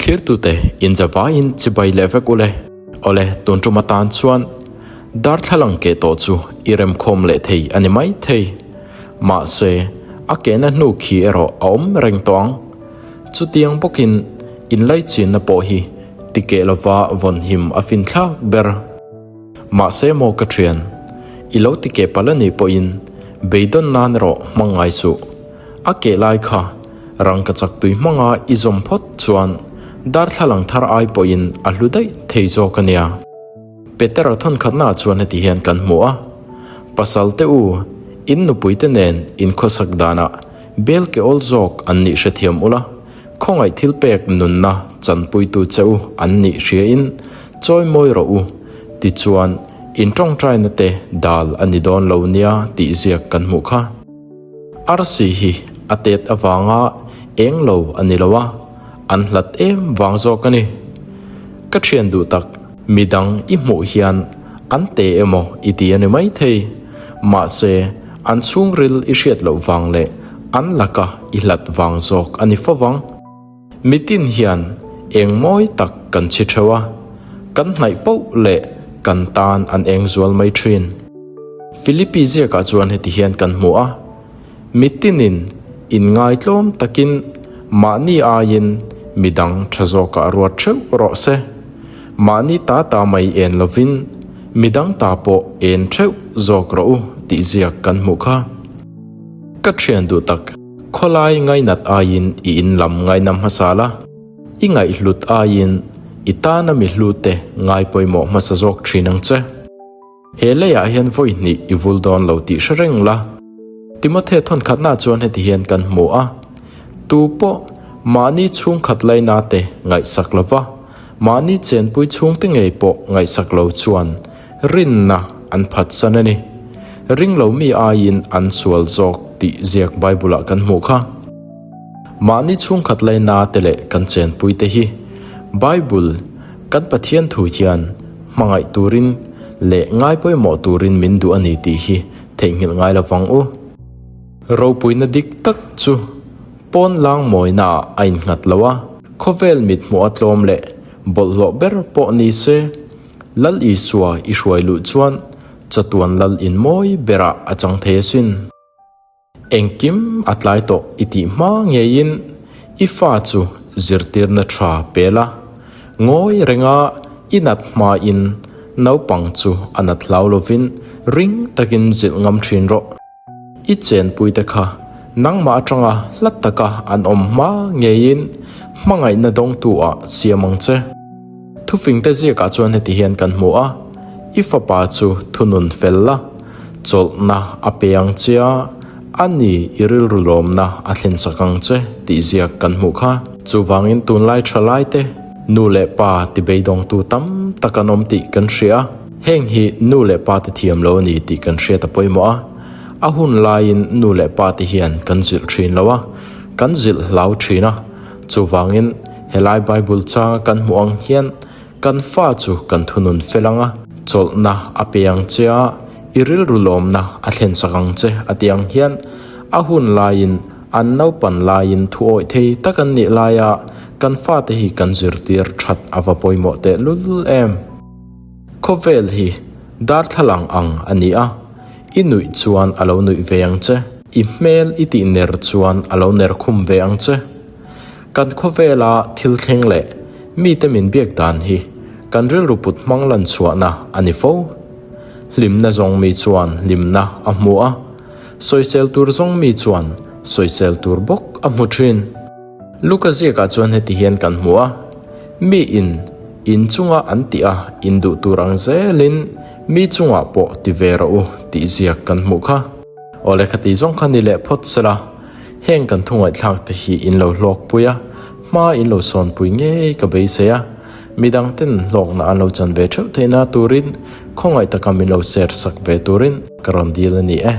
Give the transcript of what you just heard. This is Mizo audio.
Thlirtute inzavaiin chibai leh vek ule. Awle, tun tum atan chuan darthlalang keh tawh chu i remkhawm leh thei a ni mai thei. Mahse, a kehna hnu khi erawh a awm reng tawh ang. Chutiang bawkin inlaichinna pawh hi tikeh lova vawnhim a finthlak ber. Mahse maw ka thian, i lo tikeh palh a nih pawhin beidawn nan erawh hmang ngai suh. A keh lai kha rangkachak tui hmanga i zawm phawt chuan darthlalang thar ai pawhin a hlu daih thei zawk a nia. Petera thawnkhatnaah chuan heti hian kan hmu a, Pasal te u, in nupuite nen in khawsak danah bel ke awl zawk an nih hrethiam ula, khawngaih thil pek nunna chanpuitu che u an nih hriain chawi mawi rawh u, tichuan in tawngtaina te dal a ni dawn lo nia tih ziak kan hmuh kha. Arsi hi a tet avanga eng lo a ni lo a, an hlat em vang zawk a ni. Ka thian duh tak, midang i hmuh hian an te emaw i ti a ni maithei. Mahse, an chhungril i hriat loh vang leh an laka i hlat vang zawk a ni fo vang. Mitin hian eng mawi tak kan chhi theuh a, kan hnaih poh leh kan tan an eng zual mai thin. Philippi ziakah chuan heti hian kan hmu a, Mitinin inngaitlawm takin mahni aiin midang tha zawkah ruat theuh rawh se. Mahni ta ta mai en lovin midang ta pawh en theuh zawk rawh u tih ziak kan hmuh kha. Ka thian duh tak. Khawlai ngainat aiin i in lam ngainam hmasa la, i ngaihhlut aiin i tana mi hlute ngai pawimawh hmasa zawk thin ang che. He leiah hian vawi hnih i vul dawn lo tih hre reng la. Timothy thawnkhatna chuan heti hian kan hmu a, Tu pawh mahni chhungkhat laina te ngaihsak lova, mahni chenpui chhungte ngei pawh ngaihsak lo chuan rinna an phatsan a ni. Ring lo mi aiin an sual zawk tih ziak Bible-ah kan hmuh kha. Mahni chhungkhat laina te leh kan chenpui te hi Bible kan Pathian thu hian hmangaih turin leh ngai pawimawh turin min duh a ni tih hi theihnghilh ngai lo vang u. Ropuina dik tak chu pawn lang mawinaah a innghat lo a, khawvel mit hmuh a tlawm leh bawlhhlawh ber pawh ni se, Lal Isua i hruai luh chuan chatuan lal in mawi berah a chang thei asin. Engkim a tlai tawh i tih hma ngeiin i fa chu zirtirna tha pe la, ngawi renga i nat hmain naupang chu a nat hlau lovin ring takin zilh ngam thin rawh. I chenpuite kha nangmah atanga hla taka an awm hma ngeiin hmangaihna dawngtu ah siam ang che. Thufingte ziakah chuan heti hian kan hmu a, I fapa chu thunun fel la, chawlhna a pe ang che a, a ni i rilru lawmna a thlensak ang che tih ziak kan hmuh kha. Chuvangin tunlai thalaite nu leh pa tibeidawngtu tam tak an awm tih kan hria a. Heng hi nu leh pa te thiam lo a ni tih kan hriat a pawimawh a, a hun laiin nu leh pa te hian kan zilh thin lo a, kan zilh hlau thin a, chuvangin helai Bible changa kan hmuh ang hian kan fa chu kan thunun fel ang a, chawlhna a pe ang che a, i rilru lawmna a thlensak ang che a ti ang hian a hun laiin an naupan laiin thu awih thei tak an nih laia kan fate hi kan zirtir that a va pawimawh tehlul em. Khawvel hi darthlalang ang a ni a, i nuih chuan a lo nuih ve ang che, i hmel i tih ner chuan a lo ner khum ve ang che. Kan khawvela thil thleng leh mite min biak dan hi kan rilru put hmang lan chhuahna a ni fo. Hlimna zawng mi chuan hlimna a hmu a, sawisel tur zawng mi chuan sawisel tur bawk a hmu thin. Luka ziakah chuan heti hian kan hmu a, Mi in in chunga an tih a in duh tur ang zelin mi chungah pawh ti ve rawh u tih ziak kan hmuh kha. Awle khati zawng kha ni leh phawt sela, heng kan thu ngaihthlak te hi in lo hlawkpui a, hma in lo sawnpui ngei ka beisei a, midang ten hlawkna an lo chan ve theuh theihna turin khawngaih taka min lo share sak ve turin ka rawn dil a ni e.